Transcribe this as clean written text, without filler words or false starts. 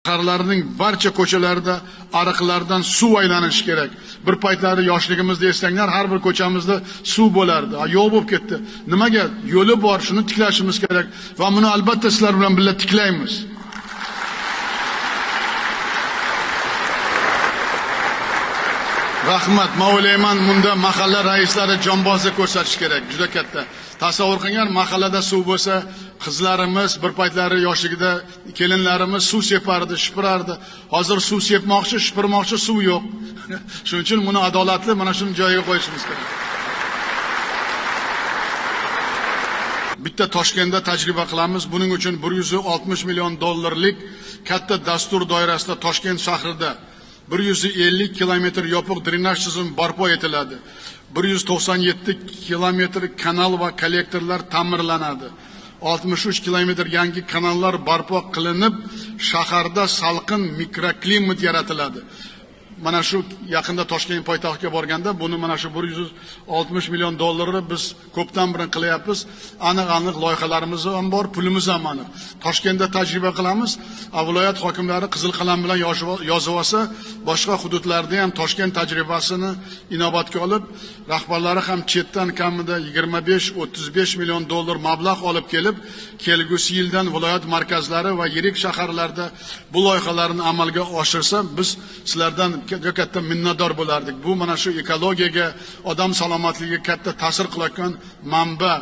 Shaharlarning barcha ko'chalarida ariqlardan suv aylanishi kerak. Bir paytlari yoshligimizda eslanglar, har bir ko'chamizda suv bo'lardi. Yo'q bo'lib ketdi. Nimaga? Yo'li bor, shuni tiklashimiz kerak va buni albatta sizlar bilan birga tiklaymiz. Rahmat. Men o'ylayman, bunda mahalla raislari jonbozlik ko'rsatish kerak, juda katta. Tasavvur qilinglar, mahallada suv bo'lsa, qizlarimiz bir paytlari yoshligida kelinlarimiz suv separdi, shipirardi. Hozir suv sepmoqchi, shipirmoqchi suv yo'q. Shuning uchun buni adolatli mana shuni joyiga qo'yishimiz kerak. Bitta Toshkentda tajriba qilamiz. Buning uchun 160 million dollarlik katta dastur doirasida Toshkent shahrida 150 kilometr yopiq drenaj tizimi barpo etiladi. 197 kilometr kanal va kollektorlar ta'mirlanadi. 63 kilometr yangi kanallar barpo qilinib, shaharda salqin mikroklimat yaratiladi. Mana shu yaqinda Toshkent poytaxtiga borganda buni mana shu 160 million dollarni biz ko'pdan beri qilyapmiz. Aniq-aniq loyihalarimiz ham bor, pulimiz ham aniq. Toshkentda tajriba qilamiz. Viloyat hokimlari qizil qalam bilan yozib olsa, boshqa hududlarda ham Toshkent tajribasini inobatga olib, rahbarlari ham chetdan kamida 25-35 million dollar mablag' olib kelib, kelgusi yildan viloyat markazlari va yirik shaharlarda bu loyihalarni amalga oshirsa, biz sizlardan katta minnatdor bo'lardik. Bu mana shu ekologiyaga, odam salomatligiga katta ta'sir qilayotgan manba.